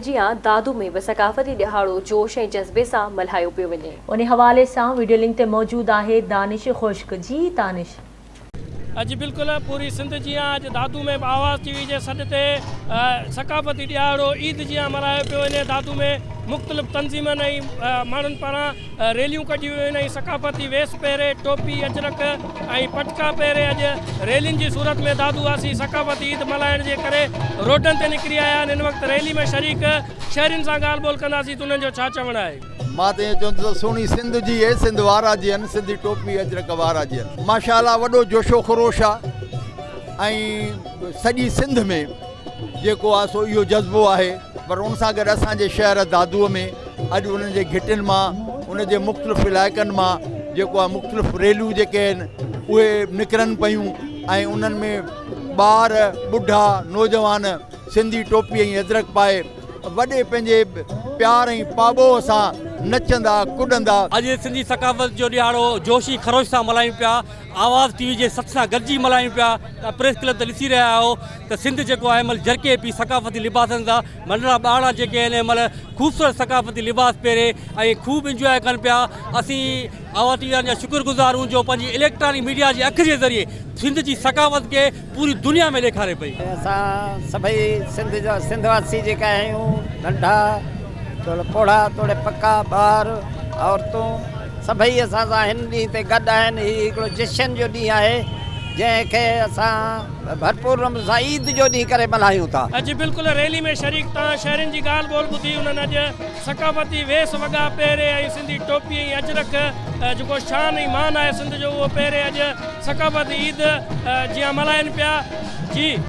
جيان دادو ۾ به ثقافتي ڏهاڙو جوش ۽ جذبي سان ملهايو پيو وڃي. ان حوالي سان وڊيو لنڪ تي موجود آهي دانش خشڪ جي دانش. اڄ بلڪل پوري سنڌ جيان اڄ دادو ۾ به آواز ٽي وي جي سڏ تي ثقافتي ڏهاڙو عيد جيان ملهايو پيو وڃي دادو ۾ مختلف تنظيمن ۽ ماڻهن پاران ريليون ڪڍيون ويون آهن ۽ ثقافتي ويس پهري ٽوپي اجرڪ ۽ پٽڪا پهري اڄ ريلين جي صورت ۾ دادو واسي ثقافتي عيد ملهائڻ جي ڪري روڊن تي نڪري آيا آهن هن وقت ريلي ۾ شريڪ شهرين سان ڳالهه ٻولهه ڪنداسين ته انهن جو ڇا چوڻ آهي. مان ته ائين چوندس ته سهڻي سنڌ جيئي سنڌ وارا جيئن سنڌي ٽوپي اجرڪ وارا جيئن. ماشاء الله وڏو جوش و خروش آ ۽ سڄي سنڌ ۾ جيڪو آ سو اهو جذبو آهي پر ان سان گڏ اسان جي شهر دادوء ۾ اڄ انهن جي گهٽين مان ان جي مختلف علائقن مان جيڪو آ مختلف ريليون جيڪي آهن اهي نڪرن پيون ۽ انهن ۾ ٻار ٻڍا نوجوان سنڌي ٽوپي ۽ اجرڪ پائي وڏي پنهنجي پيار ۽ پاٻوهه سان نچندا ڪڏندا. اڄ سنڌي ثقافت جو ڏهاڙو جوش ۽ خروش سان ملهايون پيا، آواز ٽي وي جي سٿ سان گڏجي ملهايون پيا ته پريس ڪلب تي ڏسي رهيا آهيو ته سنڌ جيڪو آهي هن مهل جرڪي پئي ثقافتي لباسن سان ننڍڙا ٻارڙا جيڪي آهن هن مهل خوبصورت ثقافتي لباس پهري ۽ خوب انجواء ڪن پيا اسين آواز ٽي وي وارن جا شڪر گذار آهيون جو پنهنجي اليڪٽرانڪ ميڊيا جي اک جي ذريعي سنڌ جي ثقافت کي پوري دنيا ۾ ڏيکاري پئي. اسان سڀئي سنڌ جا سنڌ واسي جيڪا آهيون ننڍا توڙي پوڙها توڙي پڪا ٻار عورتون سڀئي اسان سان هن ڏينهن تي گڏ آهن هي هڪڙو جشن جو ڏينهن آهي جنهن کي اسان ڀرپور نموني سان عيد جو ڏينهن ڪري ملهايون ٿا. اڄ بلڪل ريلي ۾ شريڪ تان شهرين جي ڳالهه ٻولهه ٻڌي انهن اڄ ثقافتي ويس وڳا پهري ۽ سنڌي ٽوپي ۽ اجرڪ جيڪو شان ۽ مان آهي سنڌ جو اهو پهري اڄ ثقافتي عيد جيان ملهائن پيا جي.